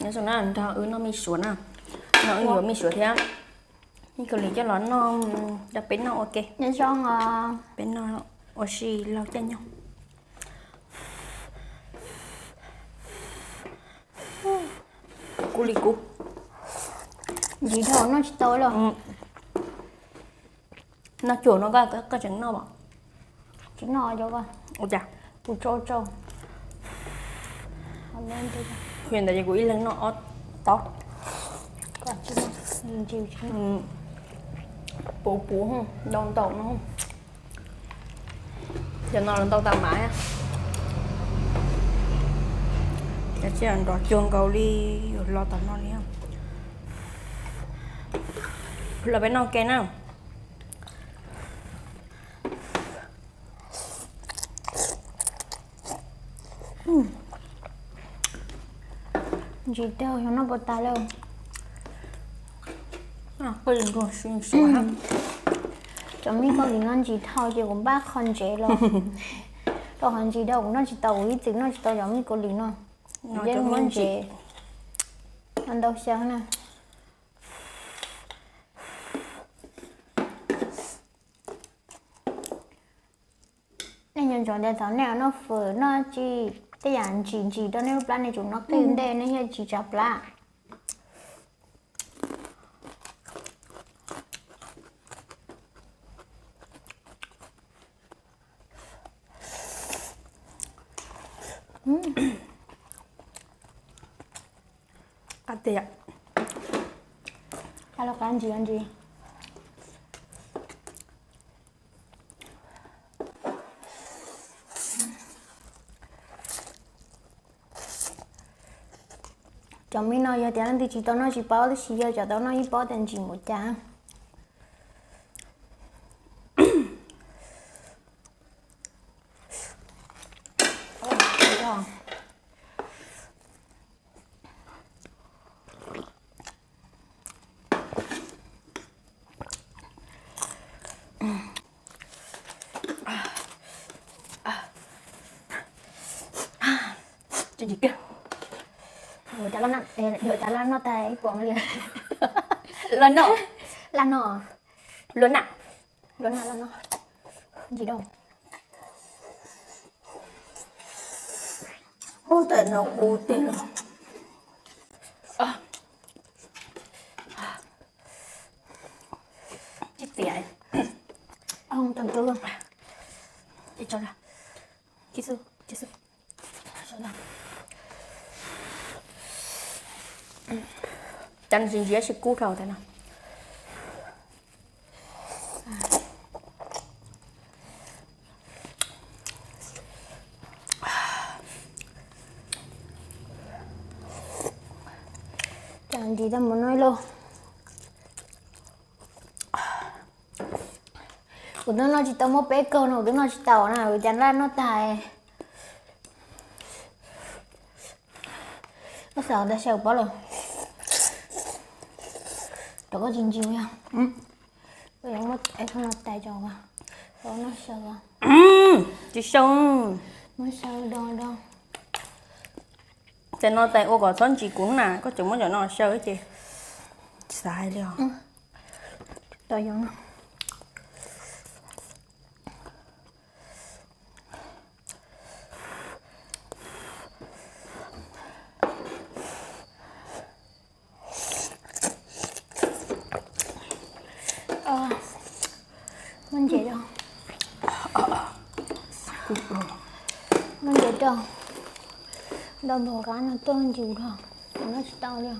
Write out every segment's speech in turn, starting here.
Nyob zoo na, nrog wb noj mij suav na. No wb yuav mij suav thiab mij kaus lim coj los noj, coj peb noj ua ke. Nyob zoo os. Peb noj ua si laug caij nyoog. Kuv li kuv. Ntsim dhau noj tsis tau los. Noj cuam no koj tseem noj os? Tsis noj, ua cas? Kuv tso tso. Ua ntawd kuv ib leeg noj ob tob. Puv puv, ntau ntau no. Cov no los ntau tas mas. Cov tsis nrov cuag nkaus li, yuav lo tom no li. Los peb noj ke na. Ntsim dhau, xyov noj puas tas lawm. Cov mij kaus lim no ntsim dhau ces kuv npaj qho ntsev los. Rau qhov ntsim dhau kuv noj tsis tau, kuv ib txwm noj tsis tau cov mij kaus lim no. Yeej muab ntsev ntau xyaw na. Nej nco ntsoov tias thaum nej noj fawm noj tsi tej yam ntsim ntsim rau nej lub plab nej tsum noj qij ntej nej thiaj tsis tsav plab. Qab tiag. Qab los qab ntsis ntsis. Cov mij no yog tias leej twg tsis tau noj tsis paub, tab sis yog cov tau noj yeej paub tias ntsim npaum cas. Yuav tas laj noj tag ib puas li. Laj noj, laj noj, laj noj, laj noj, ntsim dhau. Ub, tam no kuv tig los. Tib tiam. Cas nws tsis ntsiav tsis kub dhau tas no. Cas ntsis tau mus no ib lub. Kuv twb noj tsis tau, muab peb kaug no kuv twb noj tsis tau na, kuv cas laj noj tag. Koj xav tas xyaw pob lawm. Cov koj tsis ntsis yog. Koj yuav muab ib qho no tais tso, tau noj xyaw. Tsis xyaw. Muab xyaw do do. Tais no tais ua kom txhob ntsis kuv na, koj tseem muab cov no xyaw ces xav hais li os. Tau yog no. Muab ntses rau. Muab ntses rau. Rau npaum qab no tuaj ntsis rau, noj tsis tau li.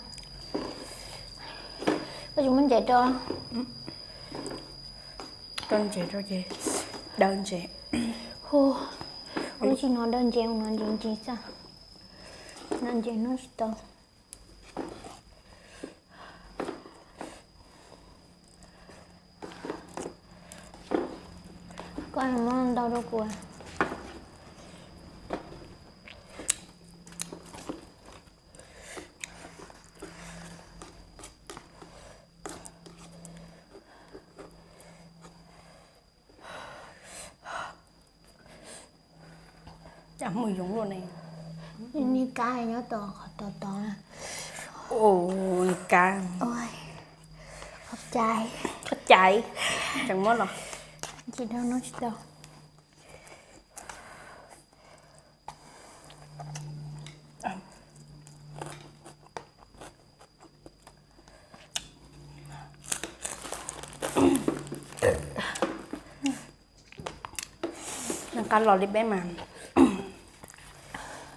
Koj tsis muab ntses rau. Rau ntses rau ces daw ntses. Hu, ua tsis no daw ntses, no ntses ntses xwb. No ntses noj tsis tau. Koj muab ntau rau kuv. Cas muaj yoov luaj ne. Niag kab nyob tom qhov Tod tod na. Ua, kab. Ua, qhov cai. Qhov cai. Tseem muab los. Tsis dhau no tsis tau. Nqa los li peb mas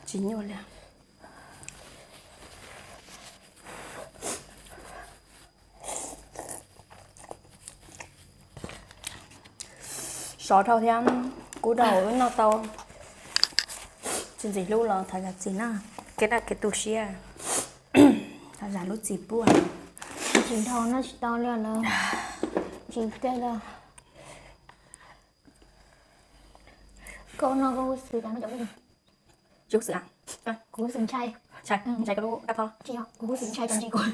tsis nyuaj li. Sov dhau thiab kub dhau, wb noj tau tsis ntxim hlub los thov zam txim na, kev daj kev tu siab, thov zam lub txim pub. Tsis dhau noj tsis tau li lawm, tsis tej lawm. Koj noj koj kuj xwm, tsis kuv xwm, kuv xwm ntshai, ntshai koj lub kab thob, kuv kuj xwm ntshai tsis kuv,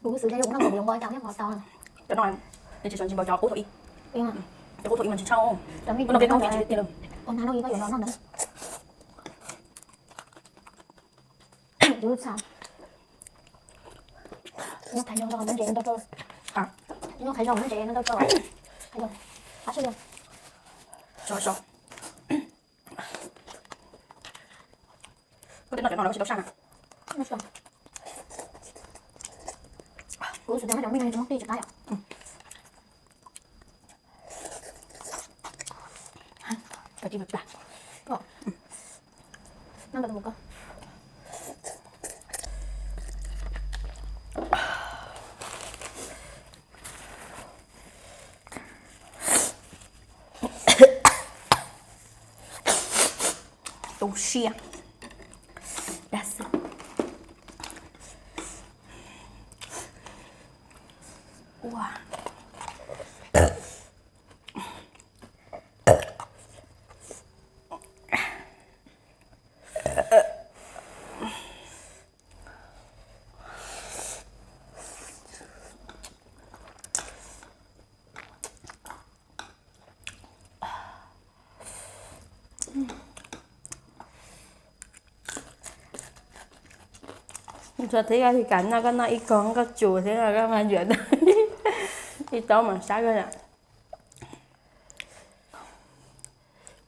kuv kuj xwm ntshai kuv noj kom kuv yuav npau taws thiab npau taws. Cov no, cov tsis npau cov qub thaum ib, cov qub thaum ib mas tsis tshaj, cov me no peb koj tsis tiag lawm. Ua na no ib koj yuav los noj ntawd. Kuv xav, kuv thaiv zog rau qhov ntses no tau rau, kuv thaiv zog ntses no tau rau, thaiv zog, qab sib zog. Sov sov. Koj twb noj cov no lawm tsis tau saj na. Kuv xav tias noj cov me no tsis muaj qij tsis qab yom. Tu siab. Dab xwb. Ua. Txog thiab koj tsis kam noj, koj noj ib kog koj tsuas thiab koj mas yuav ib taub mas sab koj yom.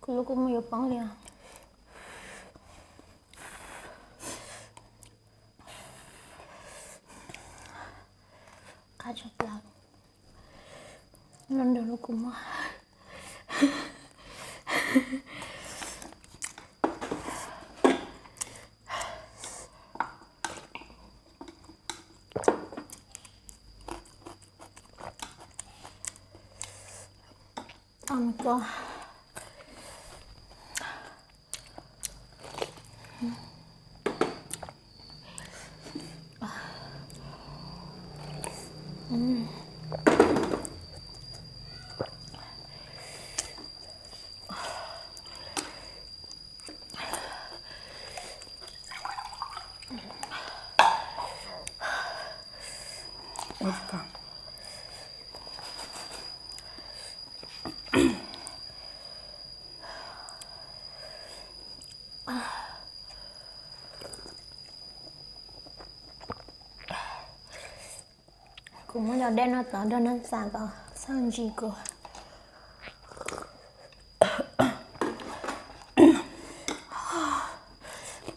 Kuv lub kua muag yuav poob li os. Qab tshaj plaws. Nrog lub kua muag. Oh my God. Kuv muab cov dej no tov rau neeg xav kom txhawj ntsis kuv.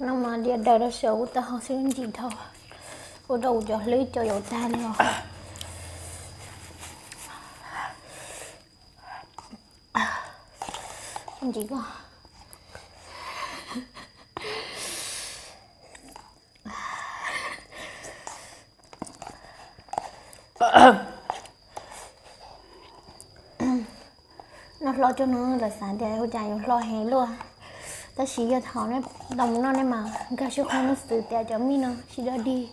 No mas diav daws rau siav ub tag ho xwb ntsis dhau, ua rau kuv cov hlwb cov yuav tag li os. Ntsis koj. Noj hlob tsuag no lawv xav tias ua cas yuav hlob heev luaj, tab sis yog thaum nej tau mus noj nej mas nkag siab qhov mus xwm tias cov mij no tsis dog dig.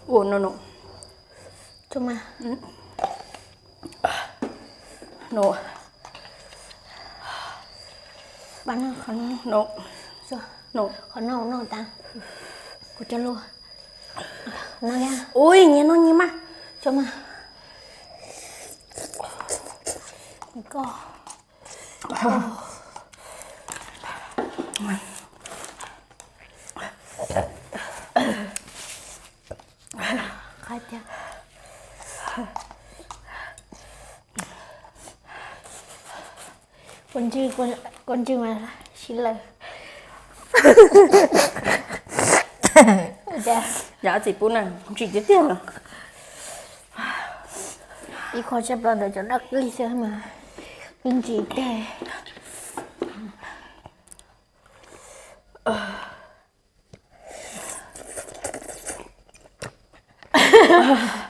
Ua no no. Tso mas. No. Pab no qhov no. No. No. Qhov no no tas. Kuv cov lua. No ya. Ui, nyias no nyias mas. Tso mas. Koj. Kua ntswg mas sib law. Yog txiv pub na, ntsim tiag tiag no. Ib qho tshaj plaws ntawm cov daj qis xwb mas ntsim tiag.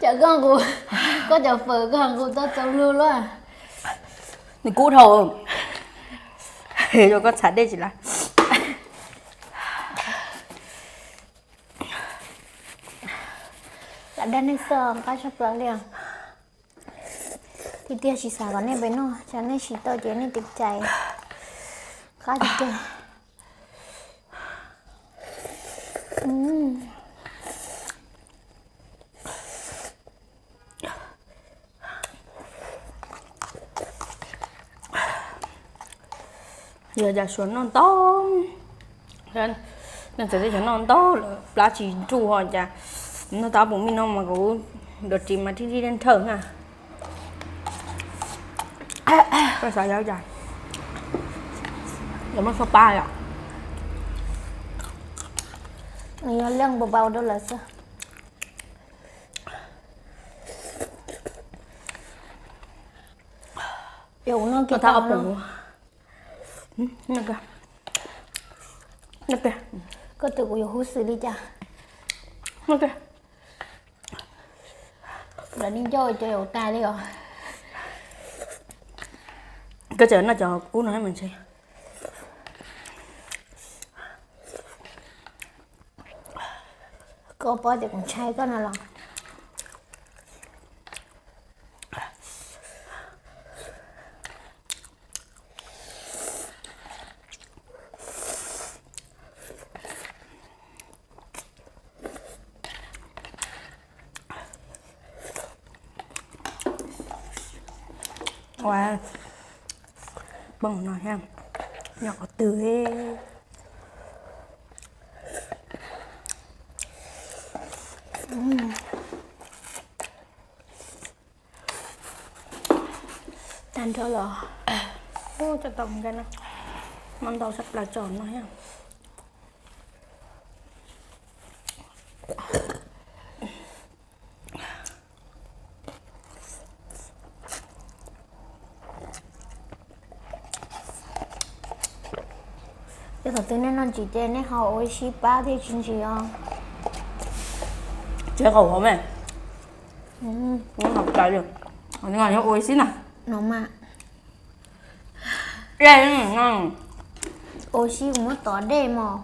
Cov koj nqus, koj cov fawm koj nqus tau txaus luag luaj. Nws kub dhau, yog koj txhav dej tsis lawm. Lam dag nej xwb, qab tshaj plaws li os. Tiag tiag tsis xav kom nej pem noj, tsam nej siv tau ces nej ceev cai. Qab tiag tiag. Yog cas suav noj ntau, nej txawm teb chaws noj ntau lawm plab tsis nruj ho cas noj tau puv mij no mas kuv dua ris mas thib thib nrhawj na. Koj xav yog cas? Yog muab tshuaj pab yom? Yog leej npau npau rau lawm xwb. Koj tus kuv yuav huv xwm li cas? Lawv ni ncauj cov yaus tas li os. Koj tseem noj cov kub no mas ntshe. Koj paub tias kuv ntshai koj no los. Poob no thiab, nyob qhov twg? Tag nrho los. Ua tau nka no, muab ntau sab plaws tso no thiab. Yog thaum twg nej noj ntsim ces nej ho ua ib sib pab thiaj tsis ntsim os. Tsev qaum hauv me, hauv cas li, yog ua ib sib na. No mas. Ua ib sib kuv muab tov dej mos.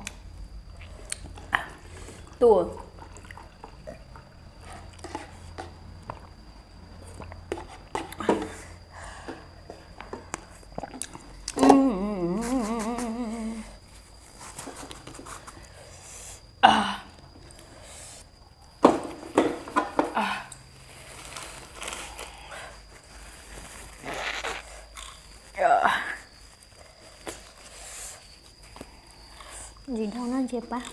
Tuaj. Ntsim dhau no ntsia pab.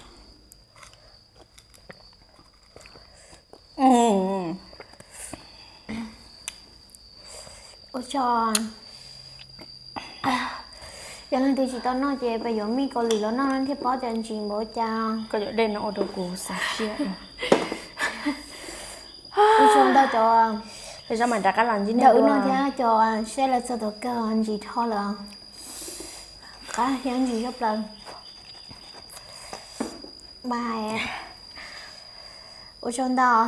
Ua tsaug. Yog leej twg tsis tau noj ces peb yuav mij Kaus Lim los noj thiaj paub tias ntsim npaum cas. Koj cov dej no ua rau kuv xav siab. Ua tsaug ntau cov, peb sab mam rov qab los ntsib nej dua thiab cov saib lawv txog thaum kawg ntsim dhau lawm. Qab thiab ntsim tshaj plaws. Bye. Ua tsaug ntau.